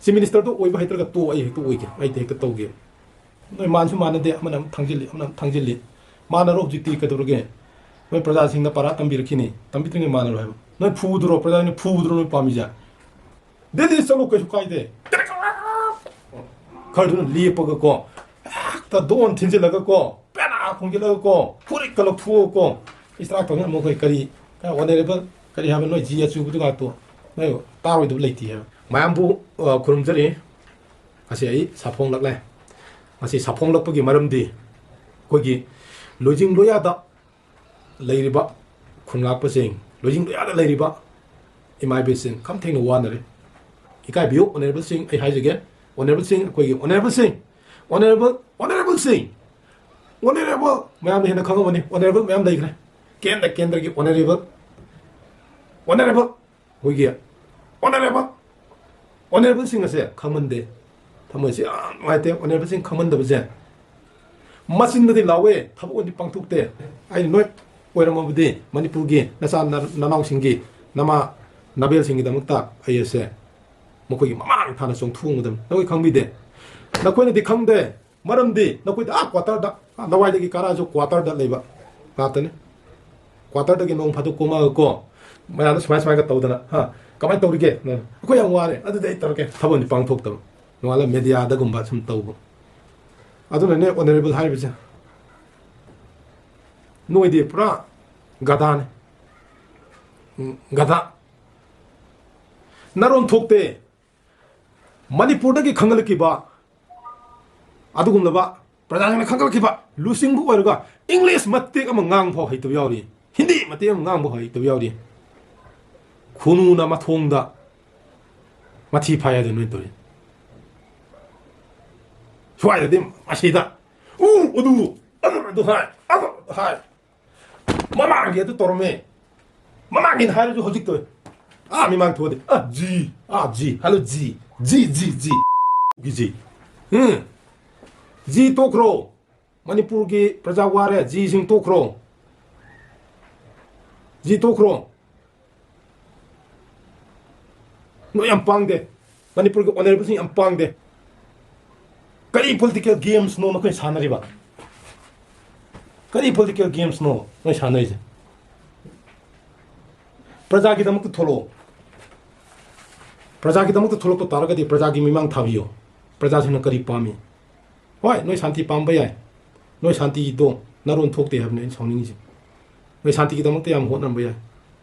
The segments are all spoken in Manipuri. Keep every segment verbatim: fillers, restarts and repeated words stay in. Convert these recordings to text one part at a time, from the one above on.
ꯆꯤꯐ ꯃꯤꯅꯤꯁꯇꯔꯗꯨ ꯑꯣꯏꯕ ꯍꯩꯇ꯭ꯔꯒ ꯇꯣꯛꯑꯣ, ꯑꯩ ꯍꯦꯛꯇ ꯑꯣꯏꯒꯦ, ꯑꯩꯗꯤ ꯍꯦꯛꯇ ꯇꯧꯒꯦ꯫ ꯅꯣꯏ ꯃꯥꯟꯁꯨ ꯃꯥꯟꯅꯗꯦ, ꯑꯃꯅ ꯑꯃꯨꯛ ꯊꯥꯡꯖꯤꯜꯂꯤ, ꯑꯃꯅ ꯑꯃꯨꯛ ꯊꯥꯡꯖꯤꯜꯂꯤ꯫ ꯃꯥꯟꯅꯔꯣ ꯍꯧꯖꯤꯛꯇꯤ, ꯀꯩꯗꯧꯔꯒꯦ? ꯅꯣꯏ ꯄ꯭ꯔꯖꯥꯁꯤꯡꯅ ꯄꯥꯔꯥ ꯇꯝꯕꯤꯔꯛꯈꯤꯅꯤ, ꯇꯝꯕꯤꯗ꯭ꯔꯤꯉꯩ ꯃꯥꯟꯅꯔꯣ ꯍꯥꯏꯕ꯫ ꯅꯣꯏ ꯐꯨꯗ꯭ꯔꯣ, ꯄ꯭ꯔꯖꯥꯅ ꯐꯨꯗ꯭ꯔꯣ ꯅꯣꯏ ꯄꯥꯝꯃꯤꯁꯦ? ꯗꯦꯜꯂꯤ ꯆꯠꯂꯨ, ꯀꯩꯁꯨ ꯀꯥꯏꯗꯦ꯫ ꯈꯔꯗꯨꯅ ꯂꯦꯞꯄꯒꯀꯣ, ꯍꯦꯛꯇ ꯗꯣꯟ ꯊꯤꯟꯖꯤꯜꯂꯒꯀꯣ, ꯄꯦꯅꯥ ꯈꯣꯡꯖꯤꯜꯂꯒꯀꯣ, ꯐꯨꯔꯤꯠꯀ ꯂꯧꯊꯣꯛꯑꯒꯀꯣ, ꯏꯁꯇ꯭ꯔꯥꯏꯛ ꯇꯧꯅꯤ ꯑꯃꯨꯛ ꯑꯩꯈꯣꯏ ꯀꯔꯤ, ꯀꯔꯤ ꯑꯣꯅꯔꯦꯕꯜ, ꯀꯔꯤ ꯍꯥꯏꯕ, ꯅꯣꯏ ꯖꯤ ꯑꯆꯨꯕꯗꯨ ꯉꯥꯛꯇꯣ, ꯅꯣꯏ ꯇꯥꯔꯣꯏꯗꯕ ꯂꯩꯇꯦ ꯍꯥꯏꯕ꯫ ꯃꯌꯥꯝꯕꯨ, ꯑ, ꯈꯨꯔꯨꯝꯖꯔꯤ꯫ ꯉꯁꯤ ꯑꯩ ꯁꯥꯐꯣꯡꯂꯛꯂꯦ꯫ ꯉꯁꯤ ꯁꯥꯐꯣꯡꯂꯛꯄꯒꯤ ꯃꯔꯝꯗꯤ ꯑꯩꯈꯣꯏꯒꯤ ꯂꯣꯏꯖꯤꯡ ꯂꯣꯌꯥꯗ ꯂꯩꯔꯤꯕ ꯈꯨꯟꯉꯥꯛꯄꯁꯤꯡ, ꯂꯣꯏꯖꯤꯡ ꯂꯣꯌꯥꯗ ꯂꯩꯔꯤꯕ ꯏꯃꯥ ꯏꯕꯦꯁꯤꯡ ꯈꯝ ꯊꯦꯡꯅ ꯋꯥꯅꯔꯦ꯫ ꯏꯀꯥꯏꯕꯤꯌꯨ ꯑꯣꯅꯔꯦꯕꯜꯁꯤꯡ, ꯑꯩ ꯍꯥꯏꯖꯒꯦ, ꯑꯣꯅꯔꯦꯕꯜꯁꯤꯡ, ꯑꯩꯈꯣꯏꯒꯤ ꯑꯣꯅꯔꯦꯕꯜꯁꯤꯡ, ꯑꯣꯅꯔꯦꯕꯜ, ꯑꯣꯅꯔꯦꯕꯜꯁꯤꯡ, ꯑꯣꯅꯔꯦꯕꯜ ꯃꯌꯥꯝꯅ ꯍꯦꯟꯅ ꯈꯪꯉꯝꯃꯅꯤ, ꯑꯣꯅꯔꯦꯕꯜ ꯃꯌꯥꯝ ꯂꯩꯈ꯭ꯔꯦ꯫ ꯀꯦꯟꯗ꯭ꯔ ꯀꯦꯟꯗ꯭ꯔꯒꯤ ꯑꯣꯅꯔꯦꯕꯜ, ꯑꯣꯅꯔꯦꯕꯜ ꯑꯩꯈꯣꯏꯒꯤ ꯑꯣꯅꯔꯦꯕꯜ, ꯑꯣꯅꯔꯦꯕꯜꯁꯤꯡ ꯑꯁꯦ ꯈꯪꯃꯟꯗꯦ꯫ ꯊꯃꯣꯏꯁꯦ ꯌꯥꯝ ꯅꯨꯡꯉꯥꯏꯇꯦ, ꯑꯣꯅꯔꯦꯕꯜꯁꯤꯡ ꯈꯪꯃꯟꯗꯕꯁꯦ꯫ ꯃꯆꯤꯟꯗꯗꯤ ꯂꯥꯎꯋꯦ, ꯊꯕꯛ ꯑꯣꯏꯅꯗꯤ ꯄꯥꯡꯊꯣꯛꯇꯦ꯫ ꯑꯩꯅ ꯅꯣꯏ ꯑꯣꯏꯔꯝꯃꯕꯗꯤ ꯃꯅꯤꯄꯨꯔꯒꯤ ꯅꯆꯥ ꯅ-, ꯅꯅꯥꯎꯁꯤꯡꯒꯤ, ꯅꯃꯥ ꯅꯕꯦꯜꯁꯤꯡꯒꯤꯗꯃꯛꯇ ꯑꯩ ꯑꯁꯦ ꯃꯈꯣꯏꯒꯤ ꯃꯃꯥꯡ ꯊꯥꯅ ꯆꯣꯡꯊꯣꯛꯑꯝꯒꯗꯕꯅꯤ꯫ ꯅꯈꯣꯏ ꯈꯪꯕꯤꯗꯦ꯫ ꯅꯈꯣꯏꯅꯗꯤ ꯈꯪꯗꯦ꯫ ꯃꯔꯝꯗꯤ ꯅꯈꯣꯏꯗ ꯑꯥ ꯀ꯭ꯋꯥꯇꯔꯗ, ꯑꯥ ꯂꯋꯥꯏꯗꯒꯤ ꯀꯥꯔꯛꯑꯁꯨ ꯀ꯭ꯋꯥꯇꯔꯗ ꯂꯩꯕ ꯉꯥꯛꯇꯅꯤ꯫ ꯀ꯭ꯋꯥꯇꯔꯗꯒꯤ ꯅꯣꯡ ꯐꯥꯗꯣꯛ ꯀꯨꯝꯃꯒꯀꯣ, ꯃꯌꯥꯝꯗ ꯁꯨꯃꯥꯏ ꯁꯨꯃꯥꯏꯅ ꯇꯧꯗꯅ, "ꯍꯥ, ꯀꯃꯥꯏꯅ ꯇꯧꯔꯤꯒꯦ? ꯑꯩꯈꯣꯏ ꯌꯥꯝ ꯋꯥꯔꯦ, ꯑꯗꯨꯗꯤ ꯑꯩ ꯇꯧꯔꯒꯦ, ꯊꯕꯛ ꯑꯃꯗꯤ ꯄꯥꯡꯊꯣꯛꯇꯕ"꯫ ꯅꯣꯡꯉꯥꯜꯂ ꯃꯦꯗꯤꯌꯥꯗꯒꯨꯝꯕ ꯁꯨꯝ ꯇꯧꯕ꯫ ꯑꯗꯨꯅꯅꯦ ꯑꯣꯅꯔꯦꯕꯜ ꯍꯥꯏꯔꯤꯕꯁꯦ꯫ ꯅꯣꯏꯗꯤ ꯄꯨꯔꯥ ꯒꯙꯥꯅꯦ꯫ ꯎꯝ, ꯒꯙꯥ꯫ ꯅꯔꯣꯟ ꯊꯣꯛꯇꯦ꯫ ꯃꯅꯤꯄꯨꯔꯗꯒꯤ ꯈꯪꯒꯠꯂꯛꯈꯤꯕ ꯑꯗꯨꯒꯨꯝꯂꯕ ꯄ꯭ꯔꯖꯥꯁꯤꯡꯅ ꯈꯪꯒꯠꯂꯛꯈꯤꯕ ꯂꯨꯆꯤꯡꯕꯨ ꯑꯣꯏꯔꯒ ꯏꯪꯂꯤꯁ ꯃꯇꯦꯛ ꯑꯃ ꯉꯥꯡꯕ ꯐꯥꯎ ꯍꯩꯇꯕ ꯌꯥꯎꯔꯤ, ꯍꯤꯟꯗꯤ ꯃꯇꯦꯛ ꯑꯃ ꯉꯥꯡꯕ ꯐꯥꯎ ꯍꯩꯇꯕ ꯌꯥꯎꯔꯤ꯫ ꯈꯨꯅꯨꯅ ꯃꯊꯣꯡꯗ ꯃꯊꯤ ꯐꯥꯏ ꯍꯥꯏꯗꯨ ꯅꯣꯏ ꯇꯧꯔꯤ꯫ ꯁ꯭ꯋꯥꯏꯗꯗꯤ ꯃꯁꯤꯗ ꯎ, ꯑꯗꯨ, ꯑꯗꯨ, ꯑꯗꯨ ꯍꯥꯏ, ꯑꯗꯨ ꯍꯥꯏ꯫ ꯃꯃꯥꯡꯒꯤ ꯑꯗꯨ ꯇꯧꯔꯝꯃꯦ꯫ ꯃꯃꯥꯡꯒꯤꯅ ꯍꯥꯏꯔꯁꯨ ꯍꯧꯖꯤꯛ ꯇꯧꯋꯦ꯫ ꯑꯥ, ꯃꯤꯃꯥꯡ ꯊꯣꯛꯑꯗꯤ, ꯑꯥ, ꯖꯤ, ꯑꯥ, ꯖꯤ, ꯍꯜꯂꯣ, ꯖꯤ, ꯖꯤ, ꯖꯤ, ꯖꯤ꯫ ꯒꯤ ꯖꯤ꯫ ꯎꯝ꯫ ꯖꯤ ꯇꯣꯛꯈ꯭ꯔꯣ꯫ ꯃꯅꯤꯄꯨꯔꯒꯤ ꯄ꯭ꯔꯖꯥ ꯋꯥꯔꯦ꯫ ꯖꯤꯁꯤꯡ ꯇꯣꯛꯈ꯭ꯔꯣ꯫ ꯖꯤ ꯇꯣꯛꯈ꯭ꯔꯣ꯫ ꯅꯣꯏ ꯌꯥꯝ ꯄꯥꯡꯗꯦ꯫ ꯃꯅꯤꯄꯨꯔꯒꯤ ꯑꯣꯅꯔꯦꯕꯜꯁꯤꯡ ꯌꯥꯝ ꯄꯥꯡꯗꯦ꯫ ꯀꯔꯤ ꯄꯣꯂꯤꯇꯤꯀꯦꯜ ꯒꯦꯝꯁꯅꯣ ꯅꯈꯣꯏ ꯁꯥꯟꯅꯔꯤꯕ? ꯀꯔꯤ ꯄꯣꯂꯤꯇꯤꯀꯦꯜ ꯒꯦꯝꯁꯅꯣ ꯅꯣꯏ ꯁꯥꯟꯅꯔꯤꯁꯦ? ꯄ꯭ꯔꯖꯥꯒꯤꯗꯃꯛꯇ ꯊꯣꯛꯂꯛꯑꯣ꯫ ꯄ꯭ꯔꯖꯥꯒꯤꯗꯃꯛꯇ ꯊꯣꯛꯂꯛꯄ ꯇꯥꯔꯒꯗꯤ ꯄ꯭ꯔꯖꯥꯒꯤ ꯃꯤꯃꯥꯡ ꯊꯥꯕꯤꯌꯨ꯫ ꯄ꯭ꯔꯖꯥꯁꯤꯡꯅ ꯀꯔꯤ ꯄꯥꯝꯃꯤ? ꯍꯣꯏ, ꯅꯣꯏ ꯁꯥꯟꯇꯤ ꯄꯥꯝꯕ ꯌꯥꯏ꯫ ꯅꯣꯏ ꯁꯥꯟꯇꯤꯗꯣ ꯅꯔꯣꯟ ꯊꯣꯛꯇꯦ ꯍꯥꯏꯕꯅꯤ ꯑꯩꯅ ꯁꯥꯎꯅꯤꯡꯉꯤꯁꯦ꯫ ꯅꯣꯏ ꯁꯥꯟꯇꯤꯒꯤꯗꯃꯛꯇ ꯌꯥꯝ ꯍꯣꯠꯅꯔꯝꯕ ꯌꯥꯏ꯫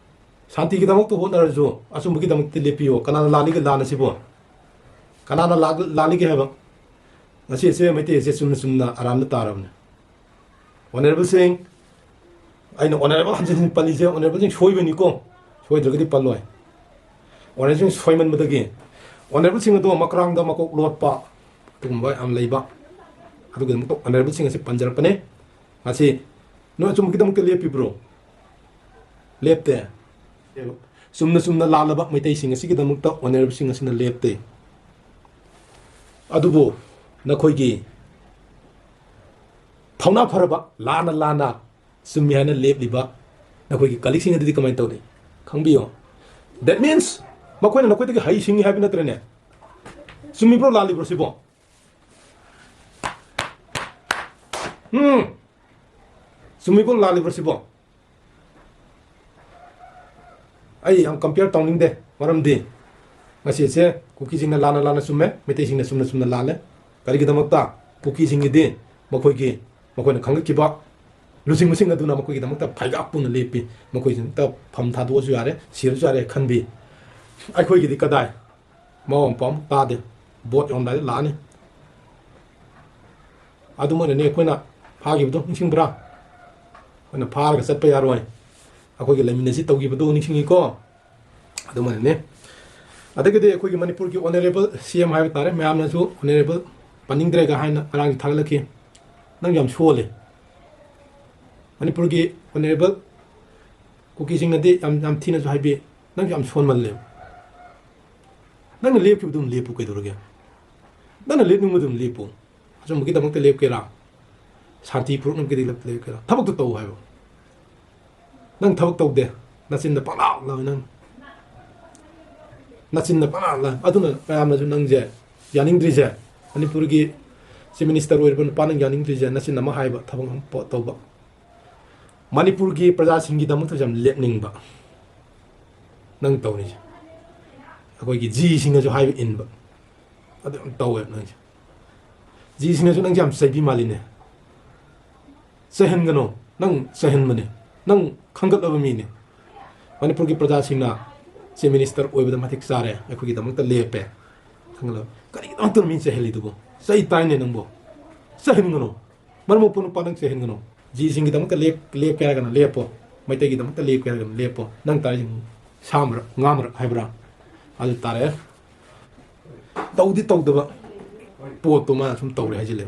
ꯁꯥꯟꯇꯤꯒꯤꯗꯃꯛꯇ ꯍꯣꯠꯅꯔꯁꯨ ꯑꯆꯨꯝꯕꯒꯤꯗꯃꯛꯇ ꯂꯦꯞꯄꯤꯌꯣ꯫ ꯀꯅꯥꯅ ꯂꯥꯜꯂꯤꯒꯦ ꯂꯥꯟꯅꯁꯤꯕꯣ? ꯀꯅꯥꯅ ꯂꯥ-, ꯂꯥꯜꯂꯤꯒꯦ ꯍꯥꯏꯕ? ꯉꯁꯤ ꯑꯁꯦ ꯃꯩꯇꯩ ꯑꯁꯦ ꯆꯨꯝꯅ ꯆꯨꯝꯅ ꯑꯔꯥꯟꯕ ꯇꯥꯔꯕꯅꯦ꯫ ꯑꯣꯅꯔꯦꯕꯜꯁꯤꯡ, ꯑꯩꯅ ꯑꯣꯅꯔꯦꯕꯜ ꯍꯟꯖꯤꯟ ꯍꯟꯖꯤꯟ ꯄꯜꯂꯤꯁꯦ ꯑꯣꯅꯔꯦꯕꯜꯁꯤꯡ ꯁꯣꯏꯕꯅꯤꯀꯣ, ꯁꯣꯏꯗ꯭ꯔꯒꯗꯤ ꯄꯜꯂꯣꯏ꯫ ꯑꯣꯅꯔꯦꯕꯜꯁꯤꯡ ꯁꯣꯏꯃꯟꯕꯗꯒꯤ ꯑꯣꯅꯔꯦꯕꯜꯁꯤꯡ ꯑꯗꯣ ꯃꯀ꯭ꯔꯥꯡꯗ ꯃꯀꯣꯛ ꯂꯣꯠꯄ ꯑꯗꯨꯒꯨꯝꯕ ꯌꯥꯝ ꯂꯩꯕ꯫ ꯑꯗꯨꯒꯤꯗꯃꯛꯇ ꯑꯣꯅꯔꯦꯕꯜꯁꯤꯡ ꯑꯁꯤ ꯄꯟꯖꯔꯛꯄꯅꯦ꯫ ꯉꯁꯤ ꯅꯣꯏ ꯑꯆꯨꯝꯕꯒꯤꯗꯃꯛꯇ ꯂꯦꯞꯄꯤꯕ꯭ꯔꯣ? ꯂꯦꯞꯇꯦ꯫ ꯆꯨꯝꯅ ꯆꯨꯝꯅ ꯂꯥꯜꯂꯕ ꯃꯩꯇꯩꯁꯤꯡ ꯑꯁꯤꯒꯤꯗꯃꯛꯇ ꯑꯣꯅꯔꯦꯕꯜꯁꯤꯡ ꯑꯁꯤꯅ ꯂꯦꯞꯇꯦ꯫ ꯑꯗꯨꯕꯨ ꯅꯈꯣꯏꯒꯤ ꯊꯧꯅꯥ ꯐꯔꯕ, ꯂꯥꯟꯅ ꯂꯥꯟꯅ ꯆꯨꯝꯃꯤ ꯍꯥꯏꯅ ꯂꯦꯞꯂꯤꯕ ꯅꯈꯣꯏꯒꯤ ꯀꯂꯤꯛꯁꯤꯡ ꯑꯗꯨꯗꯤ ꯀꯃꯥꯏꯅ ꯇꯧꯔꯤ? ꯈꯪꯕꯤꯌꯣ꯫ That means ꯃꯈꯣꯏꯅ ꯅꯈꯣꯏꯗꯒꯤ ꯍꯩ ꯁꯤꯡꯉꯤ ꯍꯥꯏꯕ ꯅꯠꯇ꯭ꯔꯅꯦ? ꯆꯨꯝꯃꯤꯕ꯭ꯔꯣ, ꯂꯥꯜꯂꯤꯕ꯭ꯔꯣ ꯁꯤꯕꯣ? ꯎꯝ꯫ ꯆꯨꯝꯃꯤꯕ꯭ꯔꯣ, ꯂꯥꯜꯂꯤꯕ꯭ꯔꯣ ꯁꯤꯕꯣ? ꯑꯩ ꯌꯥꯝ compare ꯇꯧꯅꯤꯡꯗꯦ, ꯃꯔꯝꯗꯤ ꯉꯁꯤꯁꯦ ꯀꯨꯀꯤꯁꯤꯡꯅ ꯂꯥꯟꯅ ꯂꯥꯟꯅ ꯆꯨꯝꯃꯦ, ꯃꯩꯇꯩꯁꯤꯡꯅ ꯆꯨꯝꯅ ꯆꯨꯝꯅ ꯂꯥꯜꯂꯦ꯫ ꯀꯔꯤꯒꯤꯗꯃꯛꯇ? ꯀꯨꯀꯤꯁꯤꯡꯒꯤꯗꯤ ꯃꯈꯣꯏꯒꯤ, ꯃꯈꯣꯏꯅ ꯈꯪꯂꯛꯈꯤꯕ ꯂꯨꯆꯤꯡꯕꯁꯤꯡ ꯑꯗꯨꯅ ꯃꯈꯣꯏꯒꯤꯗꯃꯛꯇ ꯐꯩꯒꯥꯛ ꯄꯨꯅ ꯂꯦꯞꯄꯤ, ꯃꯈꯣꯏꯒꯤꯗꯃꯛꯇ ꯐꯝ ꯊꯥꯗꯣꯛꯑꯁꯨ ꯌꯥꯔꯦ, ꯁꯤꯔꯁꯨ ꯌꯥꯔꯦ ꯈꯟꯕꯤ꯫ ꯑꯩꯈꯣꯏꯒꯤꯗꯤ ꯀꯗꯥꯏ? ꯃꯋꯥ ꯃꯄꯥ ꯑꯃ ꯇꯥꯗꯦ꯫ ꯚꯣꯠ ꯌꯧꯔꯝꯗꯥꯏꯗ ꯂꯥꯛꯑꯅꯤ꯫ ꯑꯗꯨꯃꯛꯅꯅꯦ ꯑꯩꯈꯣꯏꯅ ꯐꯥꯈꯤꯕꯗꯣ ꯅꯤꯡꯁꯤꯡꯕ꯭ꯔꯥ? ꯑꯩꯈꯣꯏꯅ ꯐꯥꯔꯒ ꯆꯠꯄ ꯌꯥꯔꯣꯏ꯫ ꯑꯩꯈꯣꯏꯒꯤ ꯂꯩꯃꯤꯟꯅꯁꯤ ꯇꯧꯈꯤꯕꯗꯣ ꯅꯤꯡꯁꯤꯡꯉꯤꯀꯣ? ꯑꯗꯨꯃꯥꯏꯅꯅꯦ꯫ ꯑꯗꯒꯤꯗꯤ ꯑꯩꯈꯣꯏꯒꯤ ꯃꯅꯤꯄꯨꯔꯒꯤ ꯑꯣꯅꯔꯦꯕꯜ ꯁꯤ ꯑꯦꯝ ꯍꯥꯏꯕ ꯇꯥꯔꯦ, ꯃꯌꯥꯝꯅꯁꯨ ꯑꯣꯅꯔꯦꯕꯜ ꯄꯟꯅꯤꯡꯗ꯭ꯔꯦꯒ ꯍꯥꯏꯅ ꯉꯔꯥꯡꯁꯨ ꯊꯥꯒꯠꯂꯛꯈꯤ꯫ ꯅꯪ ꯌꯥꯝ ꯁꯣꯜꯂꯦ꯫ ꯃꯅꯤꯄꯨꯔꯒꯤ ꯑꯣꯅꯔꯦꯕꯜ ꯀꯨꯀꯤꯁꯤꯡꯅꯗꯤ ꯌꯥꯝ, ꯌꯥꯝ ꯊꯤꯅꯁꯨ ꯍꯥꯏꯕꯤ꯫ ꯅꯪ ꯌꯥꯝ ꯁꯣꯟꯃꯜꯂꯦ꯫ ꯅꯪꯅ ꯂꯦꯞꯈꯤꯕꯗꯨ ꯑꯗꯨꯝ ꯂꯦꯞꯄꯨ ꯀꯩꯗꯧꯔꯒꯦ? ꯅꯪꯅ ꯂꯦꯞꯅꯤꯡꯕꯗꯨ ꯑꯗꯨꯝ ꯂꯦꯞꯄꯨ꯫ ꯑꯆꯨꯝꯕꯒꯤꯗꯃꯛꯇ ꯂꯦꯞꯀꯦꯔꯥ? ꯁꯥꯟꯇꯤ ꯄꯨꯔꯛꯅꯕꯒꯤꯗꯃꯛꯇ ꯂꯦꯞꯀꯦꯔꯥ? ꯊꯕꯛꯇꯨ ꯇꯧ ꯍꯥꯏꯕ꯫ ꯅꯪ ꯊꯕꯛ ꯇꯧꯗꯦ꯫ ꯅꯆꯤꯟꯗ ꯄꯪꯂꯥꯎ ꯂꯥꯎꯏ ꯅꯪ꯫ ꯅꯆꯤꯟꯅ ꯄꯪꯂꯥꯟ ꯂꯥꯟ꯫ ꯑꯗꯨꯅ ꯃꯌꯥꯝꯅꯁꯨ ꯅꯪꯁꯦ ꯌꯥꯅꯤꯡꯗ꯭ꯔꯤꯁꯦ, ꯃꯅꯤꯄꯨꯔꯒꯤ Chief Minister ꯑꯣꯏꯔꯤꯕ ꯅꯨꯄꯥ ꯅꯪ ꯌꯥꯅꯤꯡꯗ꯭ꯔꯤꯁꯦ, ꯅꯆꯤꯟ ꯑꯃ ꯍꯥꯏꯕ, ꯊꯕꯛ ꯑꯃ ꯄꯣ-, ꯇꯧꯕ꯫ ꯃꯅꯤꯄꯨꯔꯒꯤ ꯄ꯭ꯔꯖꯥꯁꯤꯡꯒꯤꯗꯃꯛꯇꯁꯨ ꯌꯥꯝ ꯂꯦꯞꯅꯤꯡꯕ ꯅꯪ ꯇꯧꯔꯤꯁꯦ꯫ ꯑꯩꯈꯣꯏꯒꯤ ꯖꯤꯁꯤꯡꯅꯁꯨ ꯍꯥꯏꯕ ꯏꯟꯕ, ꯑꯗꯨ ꯌꯥꯝ ꯇꯧꯋꯦꯕ ꯅꯪꯁꯦ꯫ ꯖꯤꯁꯤꯡꯅꯁꯨ ꯅꯪꯁꯦ ꯌꯥꯝ ꯆꯩꯕꯤ ꯃꯥꯜꯂꯤꯅꯦ꯫ ꯆꯩꯍꯟꯒꯅꯣ, ꯅꯪ ꯆꯩꯍꯟꯕꯅꯦ, ꯅꯪ ꯈꯟꯒꯠꯂꯕ ꯃꯤꯅꯦ꯫ ꯃꯅꯤꯄꯨꯔꯒꯤ ꯄ꯭ꯔꯖꯥꯁꯤꯡꯅ Chief Minister ꯑꯣꯏꯕꯗ ꯃꯇꯤꯛ ꯆꯥꯔꯦ, ꯑꯩꯈꯣꯏꯒꯤꯗꯃꯛꯇ ꯂꯦꯞꯄꯦ꯫ ꯈꯪꯒꯠꯂꯕ, ꯀꯔꯤꯒꯤꯗꯃꯛꯇꯅꯣ ꯃꯤꯅ ꯆꯩꯍꯜꯂꯤꯗꯨꯕꯨ? ꯆꯩ ꯇꯥꯏꯅꯦ ꯅꯪꯕꯨ꯫ ꯆꯩꯍꯟꯒꯅꯣ꯫ ꯃꯔꯝ ꯃꯣꯛꯄ ꯅꯨꯄꯥ ꯅꯪ ꯆꯩꯍꯟꯒꯅꯣ꯫ ꯖꯤꯁꯤꯡꯒꯤꯗꯃꯛꯇ ꯂꯦꯞ-, ꯂꯦꯞꯀꯦ ꯍꯥꯏꯔꯒꯅ ꯂꯦꯞꯄꯣ꯫ ꯃꯩꯇꯩꯒꯤꯗꯃꯛꯇ ꯂꯦꯞꯀꯦ ꯍꯥꯏꯔꯒꯅ ꯂꯦꯞꯄꯣ꯫ ꯅꯪ ꯇꯥꯔꯤꯁꯤ ꯁꯥ ꯃꯔꯛ, ꯉꯥ ꯃꯔꯛ ꯍꯥꯏꯕ꯭ꯔꯥ? ꯑꯗꯨ ꯇꯥꯔꯦ꯫ ꯇꯧꯗꯤ ꯇꯧꯗꯕ ꯄꯣꯠꯇꯣ ꯃꯥꯅ ꯁꯨꯝ ꯇꯧꯔꯦ ꯍꯥꯏꯖꯤꯜꯂꯦ꯫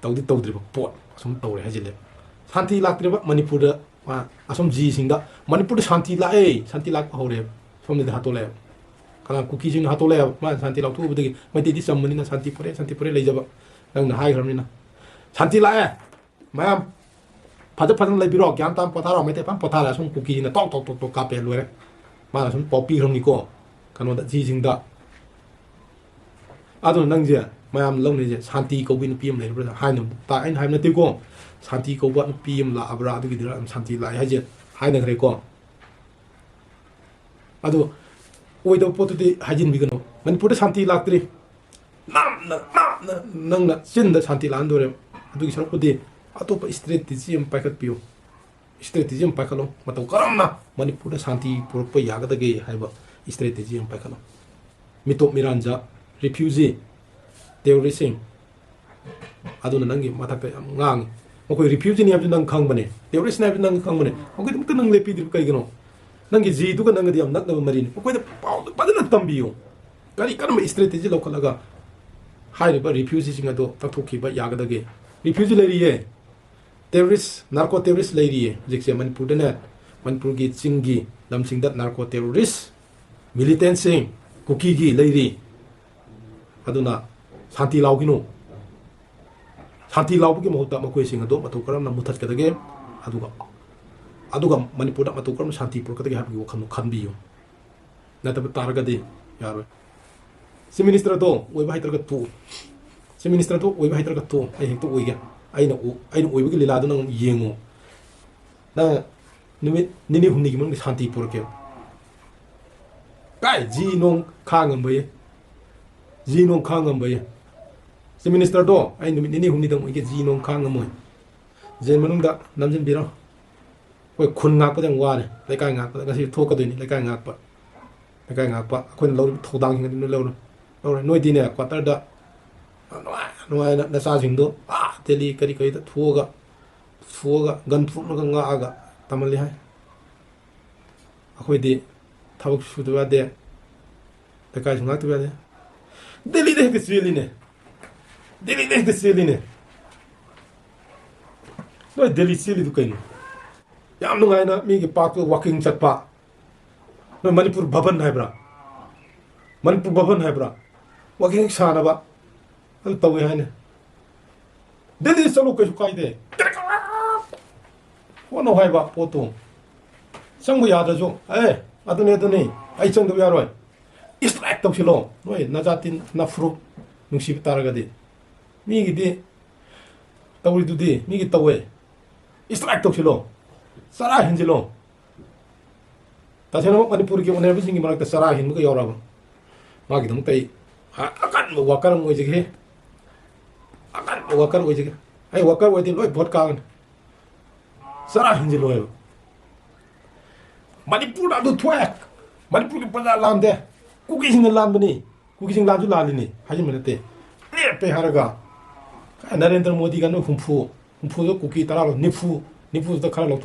ꯇꯧꯗꯤ ꯇꯧꯗ꯭ꯔꯤꯕ ꯄꯣꯠ ꯑꯁꯨꯝ ꯇꯧꯔꯦ ꯍꯥꯏꯖꯤꯜꯂꯦ꯫ ꯁꯥꯟꯇꯤ ꯂꯥꯛꯇ꯭ꯔꯤꯕ ꯃꯅꯤꯄꯨꯔꯗ, ꯃꯥ ꯑꯁꯨꯝ ꯖꯤꯁꯤꯡꯗ, ꯃꯅꯤꯄꯨꯔꯗ ꯁꯥꯟꯇꯤ ꯂꯥꯛꯑꯦ, ꯁꯥꯟꯇꯤ ꯂꯥꯛꯄ ꯍꯧꯔꯦꯕ꯫ ꯁꯣꯝꯗꯗꯤ ꯍꯥꯠꯇꯣꯛꯂꯛꯑꯦꯕ꯫ ꯀꯅꯥ? ꯀꯨꯀꯤꯁꯤꯡꯅ ꯍꯥꯠꯇꯣꯛꯂꯛꯑꯦꯕ꯫ ꯃꯥꯅ ꯁꯥꯟꯇꯤ ꯂꯥꯎꯊꯣꯛꯎꯕꯗꯒꯤ ꯃꯩꯇꯩꯗꯤ ꯆꯝꯕꯅꯤꯅ ꯁꯥꯟꯇꯤ ꯄꯨꯔꯛꯑꯦ, ꯁꯥꯟꯇꯤ ꯄꯨꯔꯛꯑꯦ ꯂꯩꯖꯕ꯫ ꯅꯪꯅ ꯍꯥꯏꯈ꯭ꯔꯕꯅꯤꯅ꯫ ꯁꯥꯟꯇꯤ ꯂꯥꯛꯑꯦ꯫ ꯃꯌꯥꯝ ꯐꯖ ꯐꯖꯅ ꯂꯩꯕꯤꯔꯣ, ꯒ꯭ꯌꯥꯟ ꯇꯥꯅ ꯄꯣꯊꯥꯔꯣ꯫ ꯃꯩꯇꯩ ꯐꯖꯅ ꯄꯣꯊꯥꯔꯦ꯫ ꯑꯁꯨꯝ ꯀꯨꯀꯤꯁꯤꯡꯅ ꯇꯣꯛ ꯇꯣꯛ ꯇꯣꯛ ꯇꯣꯛ ꯀꯥꯞꯄꯦ, ꯂꯣꯏꯔꯦ꯫ ꯃꯥꯅ ꯁꯨꯝ ꯄꯥꯎ ꯄꯤꯈ꯭ꯔꯕꯅꯤꯀꯣ ꯀꯩꯅꯣꯗ, ꯖꯤꯁꯤꯡꯗ꯫ ꯑꯗꯨꯅ ꯅꯪꯁꯦ ꯃꯌꯥꯝ ꯂꯧꯅꯩꯁꯦ ꯁꯥꯟꯇꯤ ꯀꯧꯕꯤ ꯅꯨꯄꯤ ꯑꯃ ꯂꯩꯔꯕ꯭ꯔꯥ ꯍꯥꯏꯅ ꯇꯥꯏ꯫ ꯑꯩꯅ ꯍꯥꯏꯕ ꯅꯠꯇꯦꯀꯣ꯫ ꯁꯥꯟꯇꯤ ꯀꯧꯕ ꯅꯨꯄꯤ ꯑꯃ ꯂꯥꯛꯑꯕ꯭ꯔꯥ, ꯑꯗꯨꯒꯤꯗꯨꯔ ꯁꯥꯟꯇꯤ ꯂꯥꯛꯑꯦ ꯍꯥꯏꯁꯦ ꯍꯥꯏꯅꯈ꯭ꯔꯦꯀꯣ꯫ ꯑꯗꯣ ꯑꯣꯏꯗꯕ ꯄꯣꯠꯇꯨꯗꯤ ꯍꯥꯏꯖꯤꯟꯕꯤꯒꯅꯨ꯫ ꯃꯅꯤꯄꯨꯔꯗ ꯁꯥꯟꯇꯤ ꯂꯥꯛꯇ꯭ꯔꯤ꯫ ꯅꯝꯅ, ꯅꯝꯅ ꯅꯪꯅ ꯆꯤꯟꯗ ꯁꯥꯟꯇꯤ ꯂꯥꯛꯍꯟꯗꯣꯔꯦꯕ꯫ ꯑꯗꯨꯒꯤ ꯁꯔꯨꯛꯄꯨꯗꯤ ꯑꯇꯣꯞꯄ strategy ꯑꯃ ꯄꯥꯏꯈꯠꯄꯤꯌꯨ꯫ Strategy ꯑꯃ ꯄꯥꯏꯈꯠꯂꯣ꯫ ꯃꯇꯧ ꯀꯔꯝꯅ ꯃꯅꯤꯄꯨꯔꯗ ꯁꯥꯟꯇꯤ ꯄꯨꯔꯛꯄ ꯌꯥꯒꯗꯒꯦ ꯍꯥꯏꯕ strategy ꯑꯃ ꯄꯥꯏꯈꯠꯂꯣ꯫ ꯃꯤꯇꯣꯞ ꯃꯤꯔꯥꯟꯖꯥ, refugee, terroristꯁꯤꯡ, ꯑꯗꯨꯅ ꯅꯪꯒꯤ ꯃꯊꯛꯇ ꯌꯥꯝ ꯉꯥꯡꯉꯤ꯫ ꯃꯈꯣꯏ refugeeꯅꯤ ꯍꯥꯏꯕꯁꯨ ꯅꯪ ꯈꯪꯕꯅꯦ, terroristꯅꯤ ꯍꯥꯏꯕꯁꯨ ꯅꯪ ꯈꯪꯕꯅꯦ꯫ ꯃꯈꯣꯏꯗꯃꯛꯇ ꯅꯪ ꯂꯦꯞꯄꯤꯗ꯭ꯔꯤꯕ ꯀꯩꯒꯤꯅꯣ? ꯅꯪꯒꯤ ꯖꯤꯗꯨꯒ ꯅꯪꯒꯗꯤ ꯌꯥꯝ ꯅꯛꯅꯕ ꯃꯔꯤꯅꯤ꯫ ꯃꯈꯣꯏꯗ ꯄꯥꯎꯗꯨ ꯐꯖꯅ ꯇꯝꯕꯤꯌꯨ꯫ ꯀꯔꯤ ꯀꯔꯝꯕ strategy ꯂꯧꯈꯠꯂꯒ ꯍꯥꯏꯔꯤꯕ refugeeꯁꯤꯡ ꯑꯗꯣ ꯀꯛꯊꯣꯛꯈꯤꯕ ꯌꯥꯒꯗꯒꯦ? Refugee ꯂꯩꯔꯤꯌꯦ꯫ Terrorist, narco terrorist ꯂꯩꯔꯤꯌꯦ ꯍꯧꯖꯤꯛꯁꯦ ꯃꯅꯤꯄꯨꯔꯗꯅꯦ꯫ ꯃꯅꯤꯄꯨꯔꯒꯤ ꯆꯤꯡꯒꯤ ꯂꯝꯁꯤꯡꯗ narco terrorist, militantꯁꯤꯡ, ꯀꯨꯀꯤꯒꯤ ꯂꯩꯔꯤ꯫ ꯑꯗꯨꯅ ꯁꯥꯟꯇꯤ ꯂꯥꯎꯈꯤꯅꯨ꯫ ꯁꯥꯟꯇꯤ ꯂꯥꯎꯕꯒꯤ ꯃꯍꯨꯠꯇ ꯃꯈꯣꯏꯁꯤꯡ ꯑꯗꯨ ꯃꯇꯧ ꯀꯔꯝꯅ ꯃꯨꯊꯠꯀꯗꯒꯦ, ꯑꯗꯨꯒ, ꯑꯗꯨꯒ ꯃꯅꯤꯄꯨꯔꯗ ꯃꯇꯧ ꯀꯔꯝꯅ ꯁꯥꯟꯇꯤ ꯄꯨꯔꯛꯀꯗꯒꯦ ꯍꯥꯏꯕꯒꯤ ꯋꯥꯈꯜꯗꯨ ꯈꯟꯕꯤꯌꯨ꯫ ꯅꯠꯇꯕ ꯇꯥꯔꯒꯗꯤ ꯌꯥꯔꯣꯏ꯫ ꯆꯤꯐ ꯃꯤꯅꯤꯁꯇꯔꯗꯣ ꯑꯣꯏꯕ ꯍꯩꯇ꯭ꯔꯒ ꯇꯣꯛꯎ꯫ ꯆꯤꯐ ꯃꯤꯅꯤꯁꯇꯔꯗꯣ ꯑꯣꯏꯕ ꯍꯩꯇ꯭ꯔꯒ ꯇꯣꯛꯎ꯫ ꯑꯩ ꯍꯦꯛꯇ ꯑꯣꯏꯒꯦ꯫ ꯑꯩꯅ ꯑꯣ-, ꯑꯩꯅ ꯑꯣꯏꯕꯒꯤ ꯂꯤꯂꯥꯗꯣ ꯅꯪ ꯌꯦꯡꯉꯨ꯫ ꯅꯪ ꯅꯨꯃꯤꯠ ꯅꯤꯅꯤ ꯍꯨꯝꯅꯤꯒꯤ ꯃꯅꯨꯡꯗ ꯁꯥꯟꯇꯤ ꯄꯨꯔꯛꯀꯦꯕ꯫ ꯀꯥꯏ ꯖꯤ ꯅꯣꯡ ꯈꯥꯡ ꯉꯝꯕꯌꯦ? ꯖꯤ ꯅꯣꯡ ꯈꯥꯡ ꯉꯝꯕꯌꯦ? ꯆꯤꯐ ꯃꯤꯅꯤꯁꯇꯔꯗꯣ ꯑꯩ ꯅꯨꯃꯤꯠ ꯅꯤꯅꯤ ꯍꯨꯝꯅꯤꯗꯪ ꯑꯣꯏꯒꯦ, ꯖꯤ ꯅꯣꯡ ꯈꯥꯡ ꯉꯝꯃꯣꯏ꯫ ꯖꯦꯜ ꯃꯅꯨꯡꯗ ꯅꯝꯁꯤꯟꯕꯤꯔꯣ꯫ ꯑꯩꯈꯣꯏ ꯈꯨꯟ ꯉꯥꯛꯄꯗ ꯌꯥꯝ ꯋꯥꯔꯦ꯫ ꯂꯩꯀꯥꯏ ꯉꯥꯛꯄꯗ ꯉꯁꯤ ꯊꯣꯛꯀꯗꯣꯏꯅꯤ꯫ ꯂꯩꯀꯥꯏ ꯉꯥꯛꯄ, ꯂꯩꯀꯥꯏ ꯉꯥꯛꯄ ꯑꯩꯈꯣꯏꯅ ꯂꯧꯔꯤꯕ ꯊꯧꯗꯥꯡꯁꯤꯡ ꯑꯗꯨ ꯂꯣꯏ ꯂꯧꯔꯣꯏ꯫ ꯂꯧꯔꯣꯏ꯫ ꯅꯣꯏꯗꯤꯅꯦ, ꯀ꯭ꯋꯥꯇꯔꯗ ꯅꯨꯡꯉꯥꯏ ꯅꯨꯡꯉꯥꯏꯅ ꯅꯆꯥꯁꯤꯡꯗꯣ ꯑꯥ ꯗꯦꯜꯂꯤ ꯀꯔꯤ ꯀꯔꯤꯗ ꯊꯣꯛꯑꯒ, ꯊꯣꯛꯑꯒ ꯒꯟ ꯐꯨꯠꯂꯒ ꯉꯥꯛꯑꯒ ꯇꯝꯍꯜꯂꯤ ꯍꯥꯏ꯫ ꯑꯩꯈꯣꯏꯗꯤ ꯊꯕꯛ ꯁꯨꯗꯕ ꯌꯥꯗꯦ, ꯂꯩꯀꯥꯏꯁꯨ ꯉꯥꯛꯇꯕ ꯌꯥꯗꯦ꯫ ꯗꯦꯜꯂꯤꯗ ꯍꯦꯛꯇ ꯆꯦꯜꯂꯤꯅꯦ꯫ ꯗꯦꯜꯂꯤꯗ ꯍꯦꯛꯇ ꯆꯦꯜꯂꯤꯅꯦ꯫ ꯅꯣꯏ ꯗꯦꯜꯂꯤ ꯆꯦꯜꯂꯤꯗꯨ ꯀꯩꯅꯣ? ꯌꯥꯝ ꯅꯨꯡꯉꯥꯏꯅ ꯃꯤꯒꯤ ꯄꯥꯔꯛꯇ ꯋꯥꯀꯤꯡ ꯆꯠꯄ, ꯅꯣꯏ ꯃꯅꯤꯄꯨꯔ ꯚꯕꯟ ꯍꯥꯏꯕ꯭ꯔꯥ? ꯃꯅꯤꯄꯨꯔ ꯚꯕꯟ ꯍꯥꯏꯕ꯭ꯔꯥ? ꯋꯥꯀꯤꯡ ꯁꯥꯟꯅꯕ ꯑꯗꯨ ꯇꯧꯋꯦ ꯍꯥꯏꯅꯦ꯫ ꯗꯦꯜꯂꯤ ꯆꯠꯂꯨ, ꯀꯩꯁꯨ ꯀꯥꯏꯗꯦ꯫ ꯍꯣꯠꯅꯧ ꯍꯥꯏꯕ ꯄꯣꯠꯇꯨ꯫ ꯆꯪꯕ ꯌꯥꯗ꯭ꯔꯁꯨ, ꯑꯦ, ꯑꯗꯨꯅꯤ, ꯑꯗꯨꯅꯤ, ꯑꯩ ꯆꯪꯗꯕ ꯌꯥꯔꯣꯏ꯫ ꯏꯁꯇ꯭ꯔꯥꯏꯛ ꯇꯧꯁꯤꯜꯂꯣ, ꯅꯣꯏ ꯅꯖꯥꯇꯤ ꯅꯐꯨꯔꯨꯞ ꯅꯨꯡꯁꯤꯕ ꯇꯥꯔꯒꯗꯤ꯫ ꯃꯤꯒꯤꯗꯤ ꯇꯧꯔꯤꯗꯨꯗꯤ, ꯃꯤꯒꯤ ꯇꯧꯋꯦ꯫ ꯏꯁꯇ꯭ꯔꯥꯏꯛ ꯇꯧꯁꯤꯜꯂꯣ, ꯆꯔꯥ ꯍꯦꯟꯖꯤꯜꯂꯣ꯫ ꯇꯁꯦꯡꯅꯃꯛ ꯃꯅꯤꯄꯨꯔꯒꯤ ꯑꯣꯅꯔꯦꯕꯜꯁꯤꯡꯒꯤ ꯃꯔꯛꯇ ꯆꯔꯥ ꯍꯦꯟꯕꯒ ꯌꯥꯎꯔꯕ꯫ ꯃꯥꯒꯤꯗꯃꯛꯇ ꯑꯩ ꯑꯀꯟꯕ ꯋꯥꯀꯔ ꯑꯃ ꯑꯣꯏꯖꯒꯦ꯫ ꯑꯀꯟꯕ ꯋꯥꯀꯔ ꯑꯣꯏꯖꯒꯦ꯫ ꯑꯩ ꯋꯥꯀꯔ ꯑꯣꯏꯗꯤ ꯂꯣꯏ ꯚꯣꯠ ꯀꯥꯒꯅꯤ꯫ ꯆꯔꯥ ꯍꯦꯟꯖꯤꯜꯂꯣꯏꯕ꯫ ꯃꯅꯤꯄꯨꯔꯗ ꯑꯗꯨ ꯊꯣꯛꯑꯦ꯫ ꯃꯅꯤꯄꯨꯔꯒꯤ ꯄ꯭ꯔꯖꯥ ꯂꯥꯟꯗꯦ꯫ ꯀꯨꯀꯤꯁꯤꯡꯅ ꯂꯥꯟꯕꯅꯤ꯫ ꯀꯨꯀꯤꯁꯤꯡ ꯂꯥꯟꯁꯨ ꯂꯥꯜꯂꯤꯅꯤ, ꯍꯥꯏꯖꯤꯟꯕ ꯅꯠꯇꯦ꯫ ꯂꯦꯞꯄꯦ ꯍꯥꯏꯔꯒ ꯅꯔꯦꯟꯗ꯭ꯔ ꯃꯣꯗꯤꯒ ꯅꯣꯏ ꯍꯨꯝꯐꯨ, ꯍꯨꯝꯐꯨꯗ ꯀꯨꯀꯤ ꯇꯔꯥ ꯂꯧ-, ꯅꯤꯐꯨ, ꯅꯤꯐꯨꯗꯨꯗ ꯈꯔ ꯂꯧꯊꯣꯛ